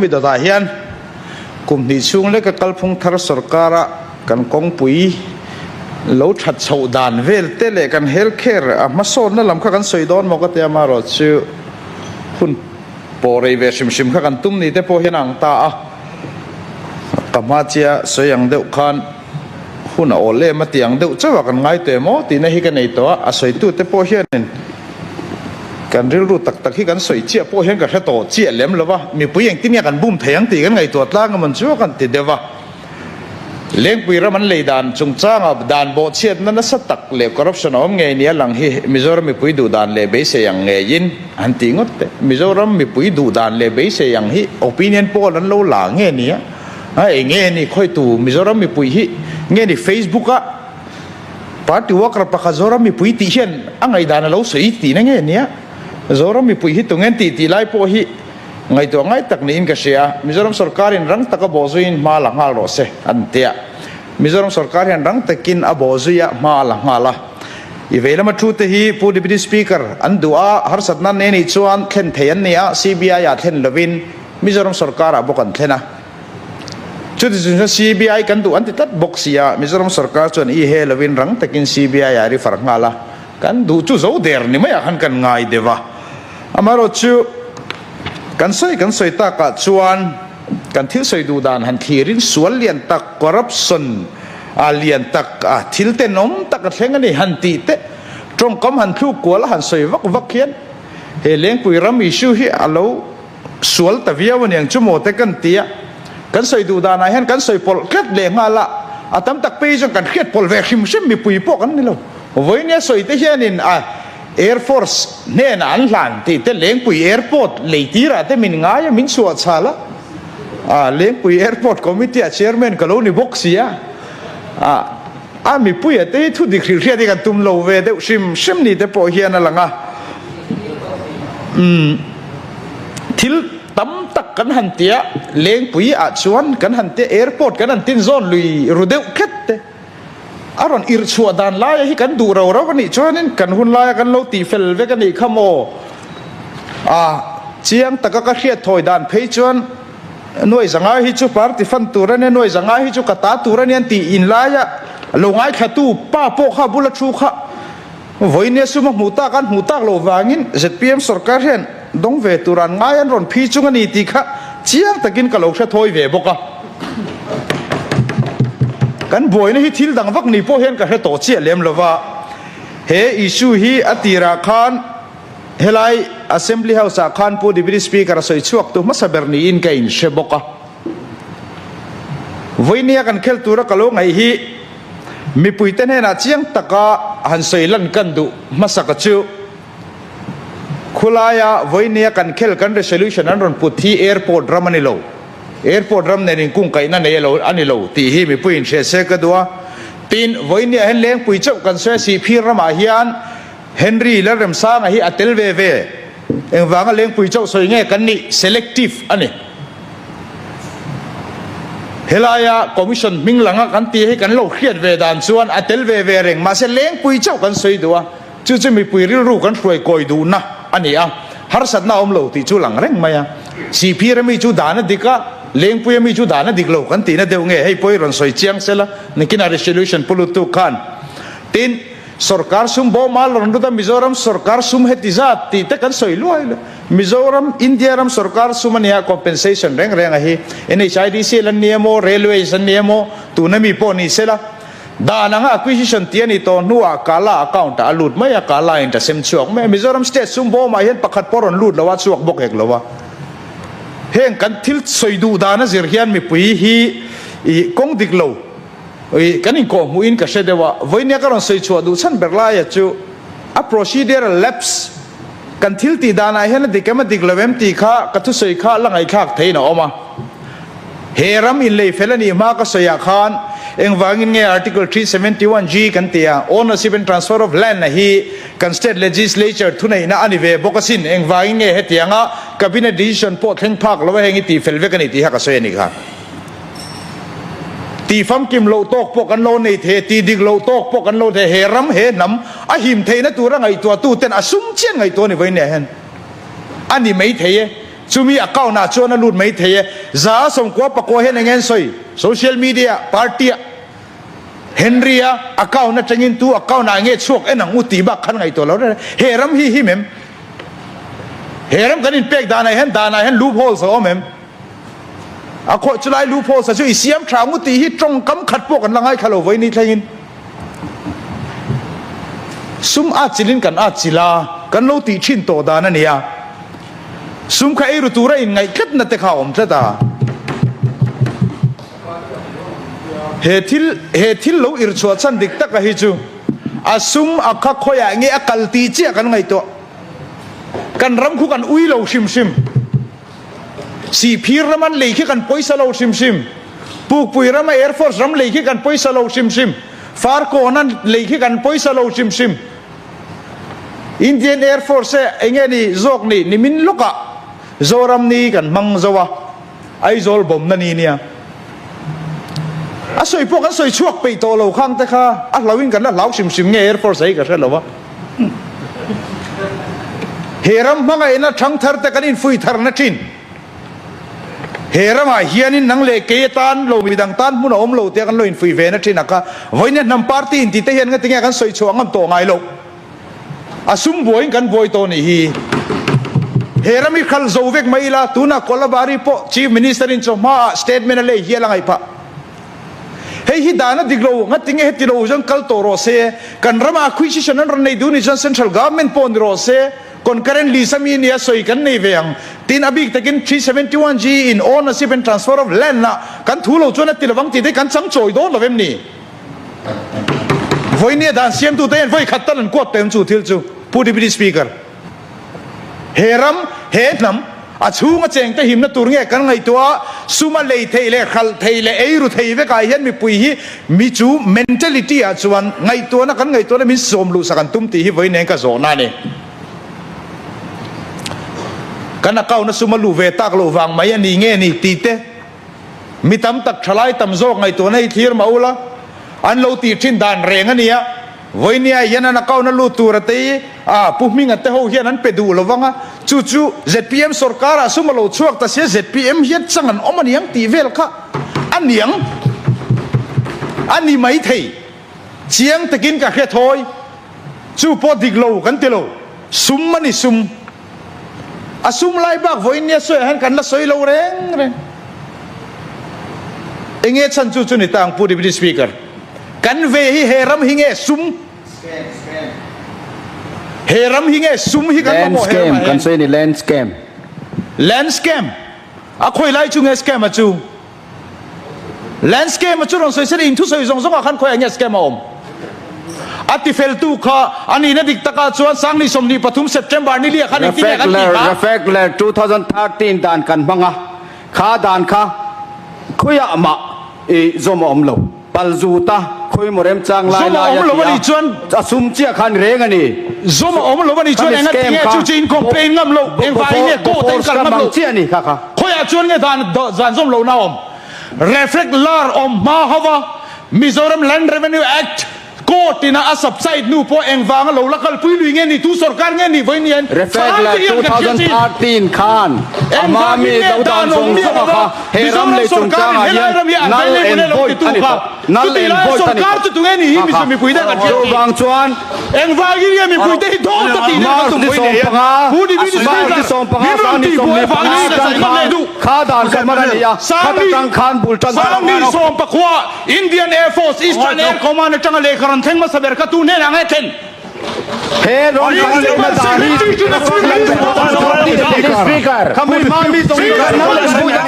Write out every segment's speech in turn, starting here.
Hemi dawtah hian kum hnih chhung leka kalphung thar sorkara kan kawngpui lo that chhoh dan vel te leh kan health care a hmasawnna lam kha kan sawi dawn maw ka tia amaherawh chu hun pawh rei ve hrim hrim kha kan tum ni te pawh hian a ang ta a, ka hma chia sawi ang deuh khan hun a awl em a tih ang deuh chauh a kan ngai teh maw tihna hi ka nei tawh a, a sawitute pawh hianin kan rilru tak tak hi kan sawi chiah pawh hian ka hre tawh chiah lem lo va, mipui engtin nge kan bum thei ang tih kan ngaihtuah tlang emawn chu a kan ti deuh va. Lengpui ram an lei dan chungchanga dan bawhchhiatna nasa tak leh corruption a awm ngei nia lang hi Mizoram mipui duh dan leh beisei ang ngeiin an tih ngawt teh. Mizoram mipui duh dan leh beisei ang hi opinion poll an lo la nge nia? A eng nge ni khawitu Mizoram mipui hi nge ni Facebook a party worker pakhat Zoram mipui tih hian a ngaihdan a lo sawi tihna nge nia? Zoram mipui hi tunge an tih tih lai pawh hi Ngaihtuah ngai tak niin ka hria. Mizoram sorkarin rang taka bawhzuiin hma la nghal rawh se, an ti a. Mizoram sorkar hian rang takin a bawhzui a, hma a la nghal a. I vei lama thu te hi Pu Deputy Speaker an duh a, harsatna an nei nih chuan thlen thei an ni a, CBI ah thlen lovin Mizoram sorkarah bawk an thlen a. Chuti chung chuan CBI kan duh an ti tlat bawk si a, Mizoram sorkar chuan i he lovin rang takin CBI ah refer nghal a, kan duh chu zo der ni maiah khan kan ngai deuh a. Amaherawhchu, kan sawi kan sawi takah chuan kan thil sawi duh dan han thlirin sual lian tak, corruption a lian tak, a thil tenawm tak a thleng a ni han tih te, tawngkam han thluk kual a han sawi vak vak hian he Lengpui ram issue hi a lo sual ta viau a niang chu maw te kan ti a, kan sawi duh danah hian kan sawi pawlh tlat leh nghal a, a tam tak phei chuan kan hriat pawlh ve hrim hrim mipui pawh kan ni lo. Vawinia sawi te hianin a. Air Force hnenah an hlan tih te Lengpui Airport lei tirah te min ngai a, min chhuah chhal a. Ah, Lengpui Airport Committee ah Chairman ka lo ni bawk si a. Ah, a mipuia te hi thu dik hrilh hriat hi kan tum lo ve deuh hrim hrim ni te pawh hian a lang a. Umm, thil tam tak kan han ti a, Lengpui ah chuan kan han ti a, Airport kan han tin zawn lui ru deuh khet te. A rawn irh chhuah dan laia hi kan duh rau rau a nih chuanin kan hun laia kan lo tih fel vek a nih kha maw? A chiang taka ka hriat thawi dan phei chuan nuai zanga hi chu party fan tur a nia, nuai zanga hi chu ka ta tur a nia an tih in laia lo ngaithlatu pa pawh kha bula thu kha vawinia sum a hmuh tak an hmuh tak loh vangin zpm sorkar hian dawng ve tur an ngai an rawn phi chung a ni tih kha chiang takin ka lo hre thawi ve bawk a. Kan buaina hi thil dang vak ni pawh hian ka hre tawh chiah lem lo va, he issue hi a tirah khan helai Assembly House ah khan Pu Deputy Speaker a sawi chhuak tu hmasa ber niin ka inhre bawk a. Vawinia kan khel tura ka lo ngaih hi mipuite hnenah chiang taka han sawi lan kan duh hmasaka chu, Khulaia vawinia kan khel kan resolution an rawn put hi airport ram a ni lo. Airport ram nen inkungkaihna nei alo a ni lo tih hi mipui inhriat se ka duh a. Tin, vawinia hian Lengpui chauh kan sawi a Sihphir ramah hian Henry Lalremsanga hi a tel ve ve. Engvanga Lengpui chauh sawi nge kan nih? Selective a ni. Helaia Commission hming langa kan tih hi kan lo hriat ve dan chuan a tel ve ve reng. Mahse Lengpui chauh kan sawi duh a. Chu chu mipui rilru kan hruai kawi duhna a ni a, harsatna a awm lo tih chu lang reng mai a. Sihphir ami chu dan a dik a, Lengpui ami chu dan a dik lo kan tihna deuh nge hei pawh i rawn sawi chiang sela, nikinah resolution pu lutuk khan. Tin, sorkar sum bawma rawn lut a, Mizoram sorkar sum heti zat tih te kan sawi luai luai. Mizoram, India ram sorkar sum a nia compensation reng reng a hi. NHIDC an ni emaw, Railways an ni emaw, tuna mi pawh ni sela. Dan anga acquisition tih a ni tawh hnuah Kala account ah a lut mai a, Kala in ta sem chhuak mai a. Mizoram state sum bawmah hian pakhat pawh rawn lut lo a, chhuak bawk hek lo a. Heng kan thil sawi duh dan a zir hian mipui hi ih kawng dik lo ih kan inkawh hmuhin ka hre deuh a. Vawinia ka rawn sawi chhuah duh chhan ber laia chu a procedural lapse kan thil tih danah hian a dik em a dik lo em tih kha ka thusawi kha la ngaihthlak theihin a awm a. He ram inlei fel a nih hma ka sawiah khan engvangin nge Article 371 G kan ti a, Ownership and Transfer of Land a hi kan State Legislature thuneihna a ni ve bawk asin, engvangin nge hetianga Cabinet decision pawh thleng phak lo a heng i tih fel vek a ni tih kha ka sawi a ni kha. Tih famkim loh tawk pawh kan lo nei thei a, tih dik loh tawk pawh kan lo thei a, he ram he hnam a him theihna tura ngaihtuah tu ten a sum chian ngaihtuah a ni vawiin nia hian a ni maithei e. Chumi account ah chuan a lut mai thei e. 194 hian eng nge an sawi? Social media ah, party ah Henry a account atangin tu account ah nge chhuak en ang u tih bak khan ngaihtuah lo reng reng. He ram hi him em? He ram kan inpek danah hian danah hian loop holes a awm em? A khawih chulai loop holes a chu i siam tha ang u tih hi tawngkam khat pawh kan la ngaithla lo vawiin ni thlengin. Sum at chilhin kan at chilh a, kan lo tih thin tawh dan a ni a. Sum kha eiru tura inngaih tlatna te kha a awm tlat a. He thil he thil lo irchhuah chhan dik taka hi chu a sum a kha khawiah nge a kal tih chiah kan ngaihtuah. Kan ram khu kan ui lo hrim hrim. Sihphir ram an lei khi kan pawisa lo hrim hrim. Pukpui rama Air Force ram lei khi kan pawisa lo hrim hrim. Farkawn an lei khi kan pawisa lo hrim hrim. Indian Air Force e enge ni zawk ni nimin lawkah Zoram ni kan hmang zo a, Aizawl bawmna ni nia. A sawi pawh kan sawi chhuak peih tawh lo khang te kha a hlauhin kan la hlau hrim hrim nge Air Force hi ka hre lo a. He ram hmangaihna thangthar te kan infuih tharna thin. He ramah hianin nang leh kei atan lo midang tan hmun a awm lo tia kan lo infuih ve na thin a kha. Vawiin hnam party inti te hian ngatinge kan sawi chhuah ngam tawh ngai lo. A sum buaiin kan buai tawh nih hi. He ram hi khal zo vek mai ila, tunah Kolabari pawh Chief Minister in chawhma ah statement a lei hial a ngaih phah. Hei hi dan a dik lo, ngatinge heti lo chuan kal tawh rawh se, kan ramah acquisition an rawn nei duh nih chuan Central Government pawh ni rawh se, concurrent list ami nia sawi kan nei ve ang. Tin, a bik takin 371 G in ownership and transfer of land ah kan thu lo chuan a ti lovang tih te kan chang chawi dawn lo em ni? Vawinia dan siamtute hian vawi khat tal an kuat pem chu thil chu Pu Deputy Speaker. He ram, he hnam, a chhunga chengte himna tur nge kan ngaihtuah a, suma lei theih leh hralh theih leh eiru thei vekah hian mipui hi mi chu mentality ah chuan ngaihtuahna kan ngaihtuahna min sawm luhsak an tum tih hi vawiin eng ka zawhna a ni. Kan account a suma luh ve tak loh vang mai a ni nge ni tih te Mi tam tak thalai tam zawk ngaihtuahna hi thlir mah ula, an lo tih thin dan reng a nia. Vawinia hian an account a lut tur a tei a, Pu Hminga te ho hian an pe duh lo vang a, chu chu zpm sorkarah sum a lo chhuak ta sia, zpm hian chang an awm a niang tih vel kha a niang a ni maithei. Chiang takin ka hre thawi. Chu pawh dik lo kan ti lo. Sum a ni sum. A sum lai bak vawiin nia sawiah hian kan la sawi lo reng reng. Enge chhan chu chu ni ta ang Pu Deputy Speaker. Kan ve hi he ram hi nge sum? He ram hi nge sum hi kan Land mamawh he scam ramah kan hian? sawi a ni land scam. Land scam? A khawi lai chu nge scam a chu? Land scam a chu rawn sawi sela in thusawi zawng zawngah khan khawiah nge scam a awm? A tifeltu kha a nihna dik takah chuan Sangni 23 September ni liah khan engtin nge kan tih kha? Refekler 2013 dan kan hmang a, kha dan kha khawiah mah i zawm a awm lo. Palzut a khawi maw remchang lai Zawm a lai awm a lo ti a nih a, chuan a sum chiah kha a ni reng a ni. Zawm a awm lo a nih chuan Khami enga scam tinge kha chu chu in complain ngam lo, engvangin nge court a in Bofors kal kha ngam mang lo? chiah a ni kha kha. Khawiah chuan nge dan dan zawm lohna a awm? Reflect lar awm hma hova Mizoram Land Revenue Act court ina a subside hnu pawh engvanga lo la kalpui lui nge ni, tu sorkar nge ni vawiin hian Reflect thalai lar te hian kan hriat chin. 2013 khan a hma Engvangin mi nge lo dan dan awm zawng miah zawng a lova kha he ram Mizoram lei sorkarin chungchangah helai hian ram hi a null available and e lo void titu a ni kha tawh. Null chutih and laia void a ni sorkar tawh. chu tunge ni hi Kha kha. Mizo mipui te kan hriat chin. Chuvang chuan Engvangin nge mipuite hi dawt a tih nen kan March tum ni vawiin nei a? 15, Pu Deputy March ni Speaker, 15, min rawn Sang ni tih buai 15 vangin ka atang sawi ngam leh khan duh. kha dan kha hman a ni a, khat atang khan bul tan Sang ni 10 Indian Air Force Eastern Air Command atanga lehkha rawn thleng hmasa ber kha tu hnenah nge thlen? He rawn kan lehna dan hi Khami hma mi zawng khan null and void a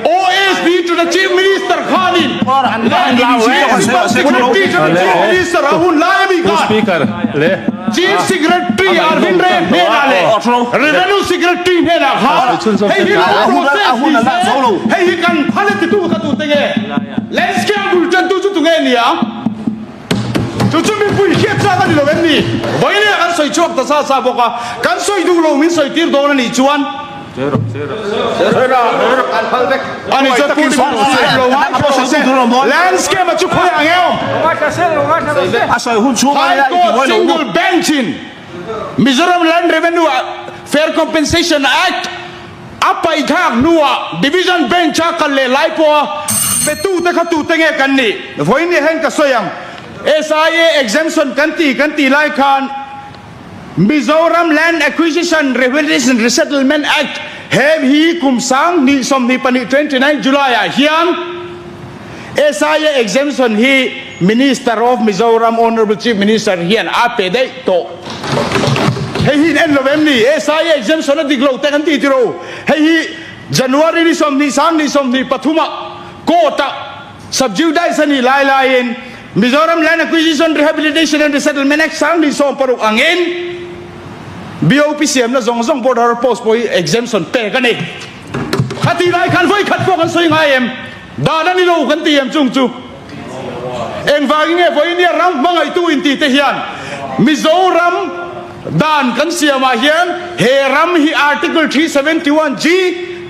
OSD to the Chief Minister khanin Principal Secretary to the Chief Minister a hun lai ami khan Chief Secretary Arvind Ray hnenah leh Revenue Secretary hnenah khan hei hi lo process ni se hei hi kan phal e titu kha tute nge Landscape bul tantu chu tunge nia Chu chu mipui hriat chak a ni lo em ni? Vawiin kan sawi chhuak ta sa sa bawk a, kan sawi duh lo min sawi tir dawn a nih chuan ani chuan Pu Landscape a chu khawi ang eo? High Court Single Bench in Mizoram Land Revenue Fair Compensation Act A paihthlak hnuah Division Bench-a kal leh lai pawha petute kha tute nge kan nih? Vawiin hian ka sawi ang. SIA exemption kan ti kan tih lai khan Mizoram Land Acquisition Rehabilitation Resettlement Act he hi kum 2024 29 July-ah hian SIA exemption hi Minister of Mizoram Honourable Chief Minister hian a pe daih tawh. Hei hi in en lo em ni? SIA exemption a dik lo te kan ti tiro. Hei hi January ni 20 2023 ah court ah sub judice a nih lai laiin Mizoram Land Acquisition Rehabilitation and Resettlement Act 2016 angin BOP siamna zawng zawng border post pawh hi exemption pek a ni. Khatih lai khan vawi khat pawh kan sawi ngai em? Dan a ni lo kan ti em chung chu? Engvangin nge vawinia ram hmangaihtu inti te hian Mizoram dan kan siamah hian he ram hi Article 371 G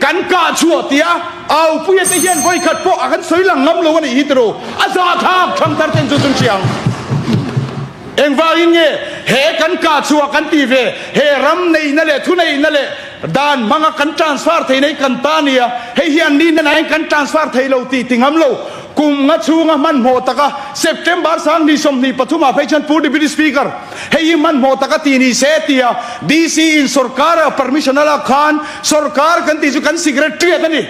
kan kah chhuah tia aupuia te hian vawi khat pawh a kan sawi lang ngam lo a nih hi tiraw? A zahthlak thangthar ten chu chun hriang. Engvangin nge he kan kah chhuah kan tih ve? He ram neihna leh thuneihna leh dan hmanga kan transfer theihna hi kan ta nia, hei hi an nihna nain kan transfer thei lo tih ti ngam lo. Kum nga chhunga hmanhmawh taka September 2023 ah phei chuan Pu Deputy Speaker, hei hi hmanhmawh taka ti ni se tia DC in sorkar-a permission a lak khan sorkar kan tih chu kan secretariat a ni.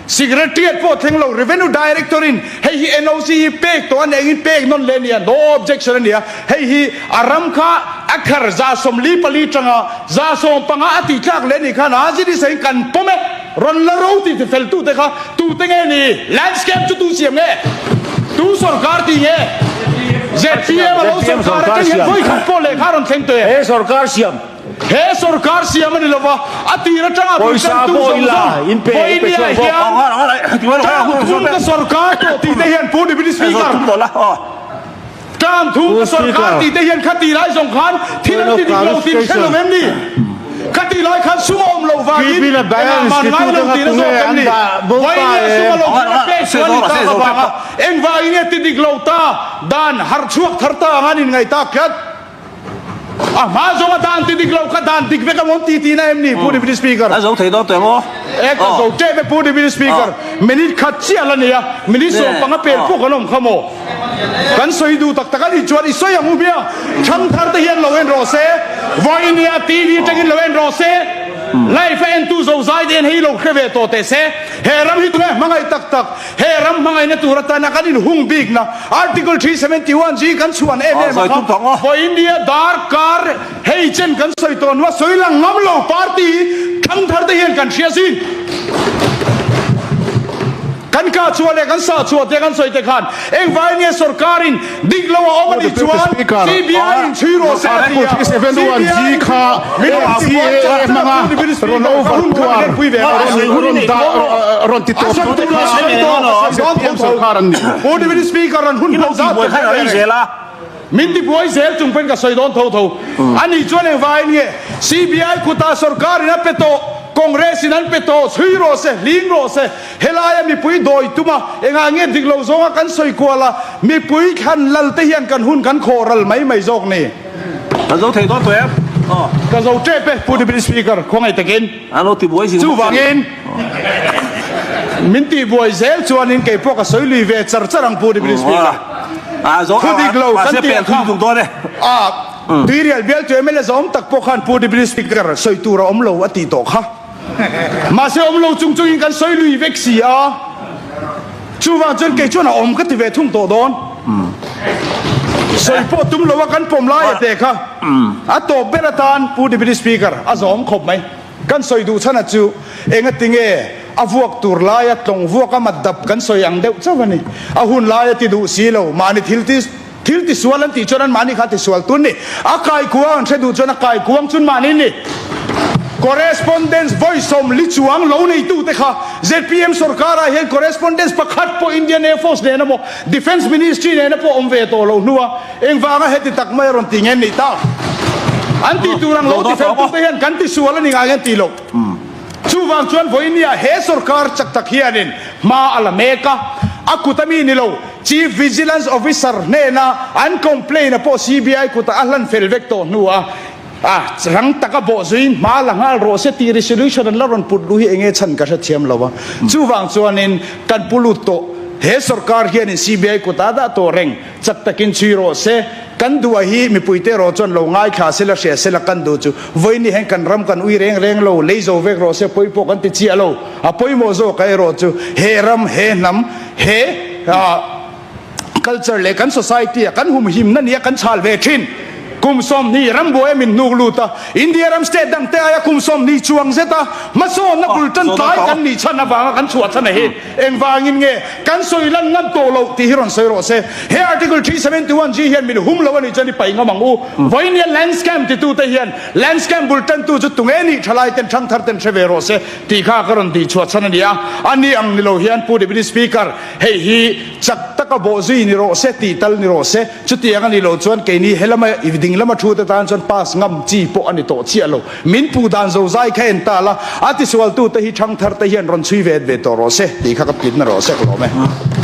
Secretariat pawh thleng lo, Revenue Director in hei hi NOC hi pek tawh a ni engin pek nawn leh a nia, no objection a nia, hei hi a ram kha a khar 44 tanga 15 a tih tlak leh a nih khan a zir isahin kan pawm e, rawn la ro tih tifel tu te kha tu te nge ni? Landscape chu tu siam nge? Tu sorkar tih nge? ZPM a lo sorkar atang hian vawi khat pawh lehkha a rawn thleng tawh e. He sorkar siam. He sorkar siam a ni lova, a tir atanga bultantu zawng zawng vawinia hian term thum ka sorkar tawh tih te hian Pu Deputy Speaker, term thum ka sorkar tih te hian khati lai zawng khan thil an ti dik lo tih hre lo em ni? Khati lai khan sum a awm loh vangin engah man ngai lo tihna zawk em ni? Vawinia sum a lo khan a pek chu a ni tak avanga engvangin nge ti dik lo ta dan harh chhuak thar ta anga an inngaih tak tlat? A hma zawnga dan ti dik lo kha dan dik vek a mawn ti tihna em ni Pu Deputy Speaker? A zo thei dawn teh maw? E ka zo tep e Pu Deputy Speaker. Minute khat chiah la nei a, minute 15 pel pawh kan awm kha maw? Kan sawi duh tak tak a nih chuan i sawi ang u hmiang. Thangthar te hian lo en rawh se, vawinia TV atangin lo en rawh se, live a entu zozai te hian hei lo hre ve tawh teh se. He ram hi tunge hmangaih tak tak? He ram hmangaihna tur atana kan inhung bikna Article 371 G kan chhuan em em a kha vawinia darkar hei chen kan sawi tawh hnua sawi lang ngam lo party thangthar te hian kan hria zing. Kan kah chhuah leh kan sah chhuah te kan sawi te khan engvai nge sorkarin dik lo a awm a nih chuan CBI in chhui rawh se a ti a, CBI in min rawn ti buai char char a Pu Deputy Speaker ka hun kha min pui ve rawh a sawi tur a sawi tawh ka sawi dawn tho tho Pu Deputy Speaker an hun hman zat ka hre ve reng min ti buai zel chung pawhin ka sawi dawn tho tho a nih chuan engvaiin nge CBI kutah sorkarin a pe tawh Congress in an pe tawh chhui rawh se hling rawh se Helaia mipui dawi tum a, engah nge dik lo zawnga kan sawi kual a, mipui thlan lal te hian kan hun kan khawh ral mai mai zawk ni. Ka zo thei dawn tawh em? Aw. Ka zo tep e, Pu Deputy Speaker, khawngaih takin. An lo tibuai zing bawk che ni. Chuvangin, min tihbuai zel chuanin kei pawh ka sawi lui ve char char ang Pu Deputy Speaker. Thu dik lo kan tih ang kha. Tuirial bialtu mla zawm tak pawh khan Pu Deputy Speaker sawi tur a awm lo a tih tawh kha. Mahse awm lo chung chungin kan sawi lui vek si a, chuvang chuan kei chuan a awm ka ti ve thung tawh dawn. Sawi pawh tum lo a kan pawm lai a te kha a tawp ber atan Pu Deputy Speaker a zawm khawp mai. Kan sawi duh chhan a chu engatinge a vuak tur laia tlawng vuak a mat dap kan sawi ang deuh chauh a ni. A hun laia ti duh si lo, mahni thil ti thil tisual an tih chuan an mahni kha tisual tun ni. A kaikuang an hre duh chuan a kaikuang chun mahni ni. Correspondence vawi 40 chuang lo neitute kha zpm sorkarah hian correspondence pakhat pawh Indian Air Force nena maw Defence Ministry nena pawh awm ve tawh lo hnua Engvanga heti tak mai a rawn ti nge ni ta? An tih tur ang lo ti feltute hian kan ti sual a ni ngai an ti lo. Chuvang chuan vawinia he sorkar chak tak hianin hma a la mek a, a kut a mi ni lo, Chief Vigilance Officer hnena an complaint a pawh CBI kutah a hlan fel vek tawh hnu a, a rang taka bawh zuiin hma la nghal rawh se tih resolution an la rawn put luh hi enge chhan ka hrethiam lo a. Chuvang chuanin kan pu lut tawh he sorkar hianin CBI kutah a dah tawh reng. Chak takin chhui rawh se, kan duh a hi mipuite erawh chuan lo ngaithla sela hria sela kan duh chu vawiin hian kan ram kan ui reng reng lo, lei zo vek rawh se pawi pawh kan ti chiah lo, a pawimawh zawk a erawh chu he ram, he hnam, he culture leh kan society a kan humhimna nia kan chhal ve thin. Kum 20 rambuai a min hnuk lut a, India ram state dang te aia kum 20 chuang zet a hmasawnna bul tan tlai kan nih chhan avanga kan chhuah chhan a hi. Engvangin nge kan sawi lan ngam tawh loh tih hi rawn sawi rawh se. He Article 371 G hian min hum lo a nih chuan i paih ngam ang u. Vawinia land scam titute hian land scam bul tantu chu tunge nih thalai ten thangthar ten hre ve rawh se tih kha ka rawn tih chhuah chhan a ni a. A ni ang ni lo hian Pu Deputy Speaker, hei hi chak taka bawh zui ni rawh se tih tal ni rawh se. Chutiang a nih loh chuan keini helama i ding lama thu te tan chuan pass ngam chi pawh a ni tawh chiah lo. Min puh dan zo zai kha en ta la, a tisualtu te hi thangthar te hian rawn chhui ve ve tawh rawh se tih kha ka tlitna rawh se ka lawm e.